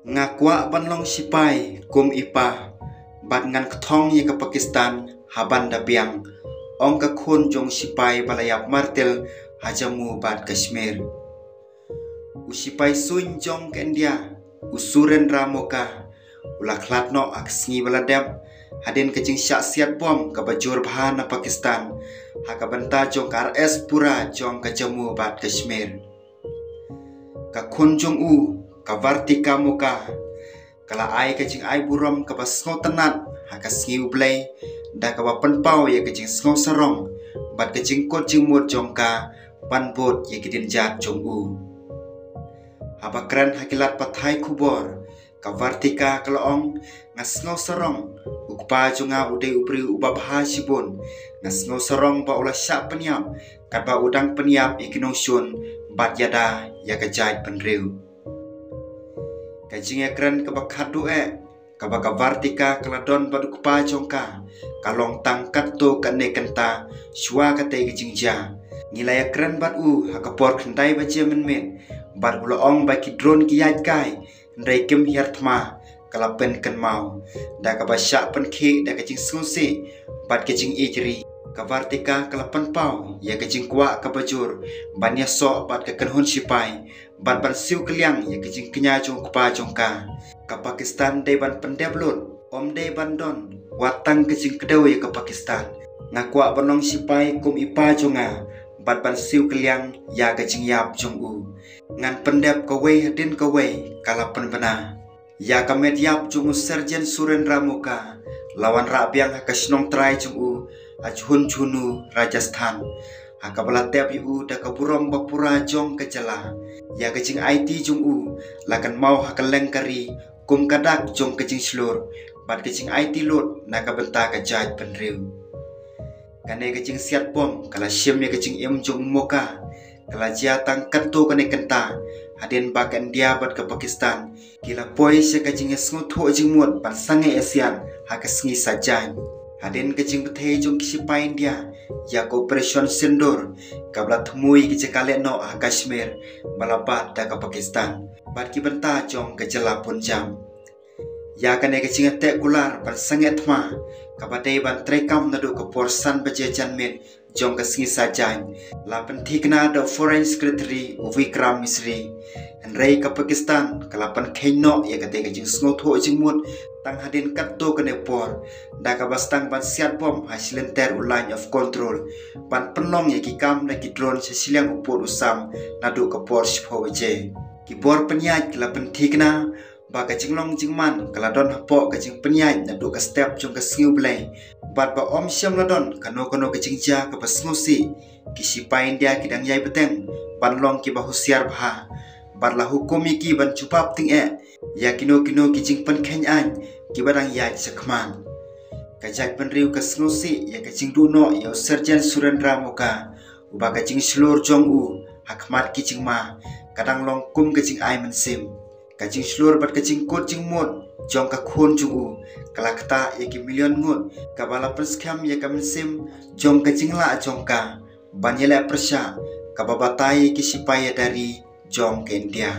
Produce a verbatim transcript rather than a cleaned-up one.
Nga kwah ban long sipai kum i pa, bad ngan kthong ïa ka Pakistan ha ban da biang, ong ka khun jong sipai ba la ïap martyr ha Jammu bad Kashmir. U sipai suiñ jong ka India, u Surendra Mukha, u la khlad noh ha ka sngi ba la dep, hadien ka jingshah siat bom kaba jur bha na Pakistan, ha ka bynta jong ka R S Pura jong ka Jammu bad Kashmir. Ka khun jong u, ka Vartika Mukha, ka la ai ka jingai burom kaba sngewtynnat ha ka sngi U Blei, da kaba pynpaw ïa ka jingsngewsarong bad ka jingkut jingmut jong ka ban bud ïa ki dienjat jong u. Haba kren ha ki lad pathai khubor, ka Vartika ka la ong, nga sngewsarong, u kpa jong nga u dei u briew uba bha shibun. Nga sngewsarong ba u la shah pynïap katba u dang pynïap ïa ki nongshun bad ïada ïa ka jaitbynriew. Ka jingïakren kaba khatduh eh kaba ka Vartika ka la don bad u kpa jong ka, ka long tang katto katne kynta shuwa katei ka jingjia. Ngi la ïakren bad u ha ka por khyndai baje mynmiet, bad u la ong ba ki drone ki ïaid kai, hynrei kim hiar thma, ka la pynkynmaw, da kaba shah pynkhih da ka jingsngewsih bad ka jingïeit ri. Ka Vartika ka la pynpaw ïa ka jingkwah kaba jur ban ïasoh bad ka kynhun sipai, bad ban siew kylliang ïa ka jingkñia jong u kpa jong ka. Ka Pakistan dei ban pyndep lut, ym dei ban don wat tang ka jingkdew ïa ka Pakistan. Nga kwah ban long sipai kum i pa jong nga, bad ban siew kylliang ïa ka jingïap jong u. Ngan pyndep kawei hadien kawei, ka la pynbna. Ïa ka met ïap jong u Sergeant Surendra Mukha la wanrah biang ha ka shnong trai jong u, ha Jhunjhunu, Rajasthan, ha kaba la tep ïa u da ka burom ba pura jong ka jylla. Ïa ka jingaiti jong u la kynmaw ha kylleng ka ri kum ka dak jong ka jingshlur bad ka jingaiti lut na ka bynta ka jaitbynriew. Kane ka jingsiat bom ka la shim ïa ka jingim jong u Mukha, ka la jia tang katto katne kynta, hadien ba ka India bad ka Pakistan ki la poi sha ka jingïasngewthuh jingmut ban sangeh ïasiat ha ka sngi Saitjaiñ. Hadien ka jingbthei jong ki sipai India ïa ka Operation Sindoor, kaba la thmu ïa ki jaka lehnoh ha Kashmir ba la bat da ka Pakistan bad ki bynta jong ka jylla Punjab. Ïa kane ka jingatteh kular ban sangeh thma, kaba dei ban treikam naduh ka por san baje janmiet jong ka sngi Saitjaiñ, la pynthikna da u Foreign Secretary u Vikram Misri. Hynrei ka Pakistan ka la pynkheiñ noh ïa katei ka jingsngewthuh jingmut tang hadien katto katne por, da kaba sdang ban siat bom ha shilynter u Line of Control, ban pynlong ïa ki kam da ki drone sha shiliang u pud u sam naduh ka por shiphew baje. Ki bor pynïaid ki la pynthikna ba ka jinglong jingman ka la don hapoh ka jingpynïaid naduh ka step jong ka sngi U Blei, bad ba ym shym la don kano kano ka jingjia kaba sngewsih. Ki sipai India ki dang ïai bteng ban long kiba husiar bha, bad la hukum ïa ki ban jubab tyngeh ïa kino kino ki jingpynkheiñ aiñ kiba dang ïaid shakhmat. Ka jaitbynriew ka sngewsih ïa ka jingduh noh ïa u Sergeant Surendra Mukha, uba ka jingshlur jong u ha khmat ki jingma ka dang long kum ka jingai mynsiem. Ka jingshlur bad ka jingkut jingmut jong ka khun jong u ka la ktah ïa ki million ngut, kaba la pynskhem ïa ka mynsiem jong ka jinglah jong ka ban ïaleh pyrshah kaba batai ïa ki sipai ïada ri jong ka India.